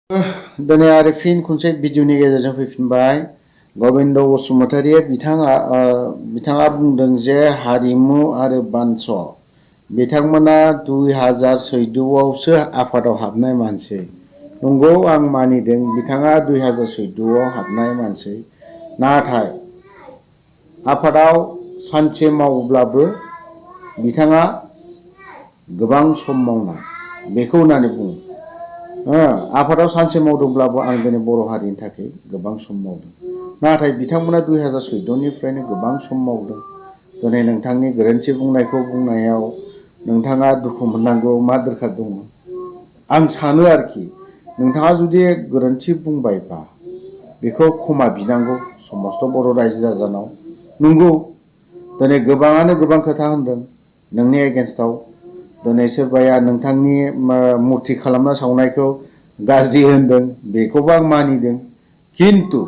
दिनै आरो फिन खनसे भिडिअनि गेजेरजों फैफिनबाय गबिन्द बसुमतारिया बिथाङा बुंदों जे हारिमु आरो बानस बिथांमोना 2014आवसो आफादाव हाबनाय मानसि। नंगौ, आं मानिदों बिथाङा 2014आव हाबनाय मानसि। नाथाय आफादाव सानसे मावब्लाबो बिथाङा गोबां सम मावनाय बेखौ होननानै बुङो। आफादाव सानसे मावदोंब्लाबो आं दिनै बर' हारिनि थाखाय गोबां सम मावदों। नाथाय बिथांमोना 2014निफ्रायनो गोबां सम मावदों। दिनै नोंथांनि गोरोन्थि बुंनायखौ बुंनायाव नोंथाङा दुखु मोननांगौ मा दरखार दङ? आं सानो आरोखि नोंथाङा जुदि गोरोन्थि बुंबायबा बेखौ क्षमा बिनांगौ समस्त बर' रायजो राजानाव। नंगौ, दिनै गोबाङानो गोबां खोथा होनदों नोंनि एगेन्स्टआव। दिनै सोरबाया नोंथांनि मुर्ति खालामना सावनायखौ गाज्रि होनदों, बेखौबो आं मानिदों। किन्तु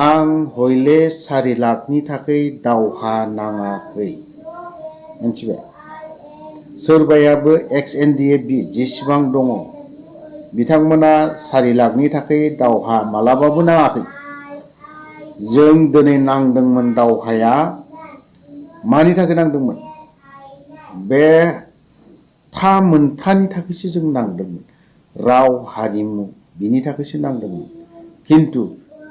आं हयले 4 लाखनि थाखाय दावहा नाङाखै, मिथिबाय? सोरबायाबो XNDF-B जेसेबां दङ बिथांमोना 4 लाखनि थाखाय दावहा मालाबाबो नाङाखै। जों दिनै नांदोंमोन दावहाया मानि थाखाय नांदोंमोन? बे मोनथानि थाखायसो जों नांदोंमोन। राव हारिमु बिनि थाखायसो नांदोंमोन। किन्तु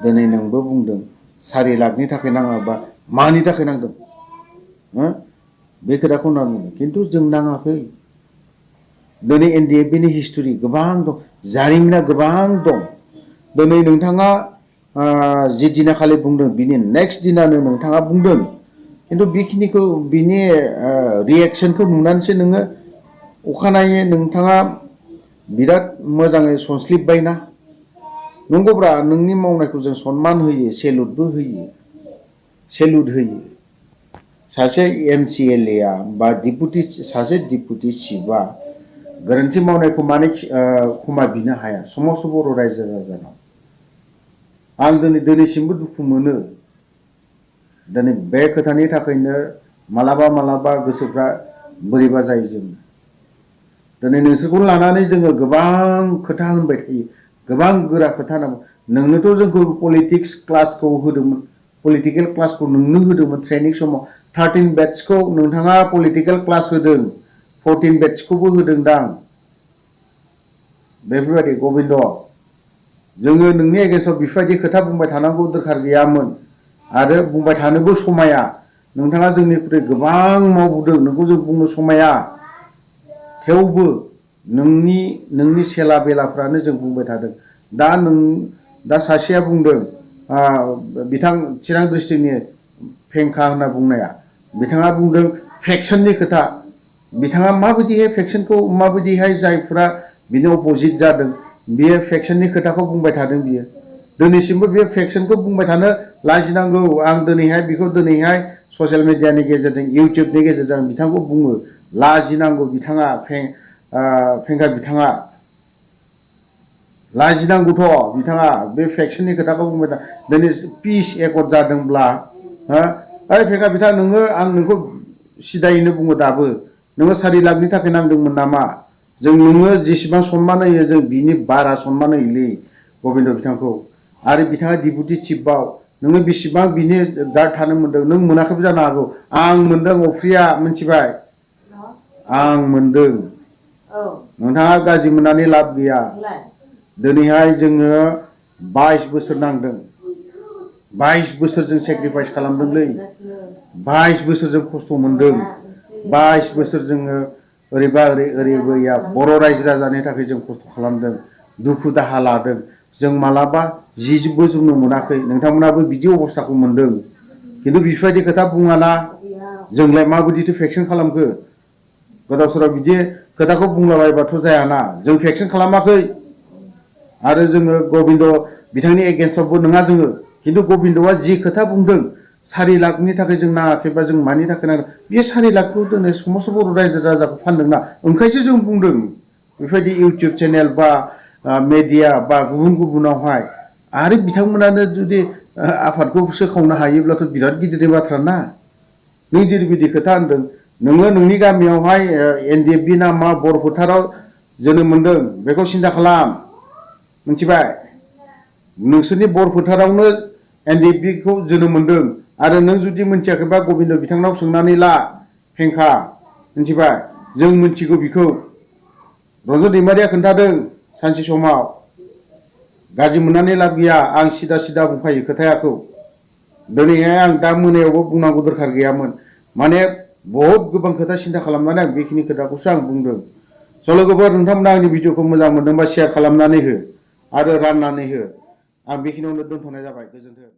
दिनै नोंबो बुंदों 4 लाखनि थाखाय नाङाबा मानि थाखाय नांदों? बे खोथाखौ होनना बुंदों। किन्तु जों नाङाखै। दिनै NDF-Bनि हिस्टरि गोबां दं, जारिमिना गोबां दं। दिनै नोंथाङा जि दिना खालि बुंदों बिनि नेक्स्ट दिनानो नोंथाङा बुंदों। किन्तु बेखिनिखौ बिनि रिएक्सनखौ नुनानैसो नोङो अखानायै नोंथाङा बिराद मोजाङै सनस्लिबबायना। नंगौब्रा, नोंनि मावनायखौ जों सनमान होयो, सेलुटबो होयो, सेलुट होयो। सासे MCLA बा सासे डिपुटि चिफआ गोरोन्थि मावनायखौ मानो क्षमा बिनो हाया समस्त बर' रायजो राजानाव? आं दिनैसिमबो दुखु मोनो। दिनै बे खोथानि थाखायनो मालाबा गोसोफ्रा बोरैबा जायो जों। दिनै नोंसोरखौ लानानै जोङो गोबां खोथा होनबाय थायो, गोबां गोरा खोथा होनांगौ। नोंनोथ' जोंखौ पलिटिक्स क्लासखौ होदोंमोन, पलिटिकेल क्लासखौ नोंनो होदोंमोन ट्रेनिं समाव। 13 बेट्सखौ नोंथाङा पलिटिकेल क्लास होदों, 14 बेट्सखौबो होदोंदां। बेफोरबायदि गबिन्द, जोङो नोंनि एगेन्स्टआव बेफोरबायदि खोथा बुंबाय थानांगौ दरखार गैयामोन आरो बुंबाय थानोबो समाया। नोंथाङा जोंनिख्रुइ गोबां मावबोदों, नोंखौ जों बुंनो समाया। थेवबो नोंनि सेला बेलाफ्रानो जों बुंबाय थादों। दा सासेया बुंदों बिथां चिरां डिस्ट्रिक्टनि फेंखा होनना बुंनाया, बिथाङा बुंदों फेक्सननि खोथा। बिथाङा माबायदिहाय फेक्सनखौ माबायदिहाय जायफ्रा बिनि अपोजिट जादों बियो फेक्सननि खोथाखौ बुंबाय थादों बियो। दिनैसिमबो बे फेक्सनखौ बुंबाय थानो लाजिनांगौ। आं दिनैहाय बेखौ ससियेल मिडियानि गेजेरजों इउटुबनि गेजेरजों बिथांखौ बुङो, लाजिनांगौ बिथाङा फेंखा बिथाङा। लाजिनांगौथ' बिथाङा बे फेक्सननि खोथाखौ बुंबाय था। दिनै पिस एकर्ड जादोंब्ला फेंखा बिथां आं नोंखौ सिदायैनो बुङो दाबो, नोङो 4 लाखनि थाखाय नांदोंमोन नामा? जों नोङो जेसेबां सनमान होयो जों बिनि बारा सनमान होयोलै गबिन्द बिथांखौ। आरो बिथाङा डिपुटि चिफआव नोङो बेसेबां बिनि गार्ड थानो मोन्दों? नों मोनाखैबो जानो हागौ। आं मोन्दों अफ्रिया, मिथिबाय? आं मोन्दों। नोंथाङा गाज्रि मोननानै लाब गैया। दिनैहाय जोङो 22 बोसोर नांदों, 22 बोसोर जों सेक्रिफाइस खालामदोंलै, 22 बोसोर जों खस्थ' मोनदों, 22 बोसोर जोङो ओरैबा बर' रायजो राजानि थाखाय जों खस्थ' खालामदों, दुखु दाहा लादों। जों मालाबा जिबो जोमनो मोनाखै, नोंथांमोनाबो बिदि अबस्थाखौ मोनदों। किन्तु बेफोरबायदि खोथा बुङाना। जोंलाय माबायदिथो फेक्सन खालामखो? गोदाव सोराव बिदि खोथाखौ बुंलाबायबाथ' जायाना। जों फेक्सन खालामाखै। आरो जोङो गबिन्द बिथांनि एगेन्स्टआवबो नङा जोङो। किन्तु गबिन्दआ जि खोथा बुंदों 4 लाखनि थाखाय जों नाङाखैबा जों मानि थाखाय नांदों? बे 4 लाखखौ दिनै समस्त बर' रायजो राजाखौ फानदोंना, ओंखायसो जों बुंदों। बेफोरबायदि इउटुब चेनेल बा मेडिया बा गुबुनावहाय। आरो बिथांमोनानो जुदि आफादखौ सोखावनो हायोब्लाथ' बिराद गिदिरनि बाथ्रा ना। नों जेरैबायदि खोथा होनदों, नोङो नोंनि गामियावहाय NDF-B नामा बर' फोथाराव जोनोम मोनदों, बेखौ सिन्था खालाम। मिथिबाय नोंसोरनि बर फोथारावनो एनडिएफबिखौ जोनोम मोनदों आरो नों जुदि मिथियाखैबा गबिन्द बिथांनाव सोंनानै ला हेंखा मिथिबाय जों मिथिगौ बिखौ रन्जन दैमारिया खोन्थादों सानसे समाव गाज्रि मोननानै लाब गैया आं सिदा सिदा बुंखायो खोथायाखौ दिनैहाय आं दा मोनायावबो बुंनांगौ दरखार गैयामोन माने बहुत गोबां खोथा सिन्था खालामनानै आं बेखिनि खोथाखौसो आं बुंदों स' लोगोफोर नोंथांमोना आंनि भिडिअखौ मोजां मोनदोंबा शेयार खालामनानै हो आरो राननानै हो आं बेखिनियावनो दोनथ'नाय जाबाय गोजोन्थों।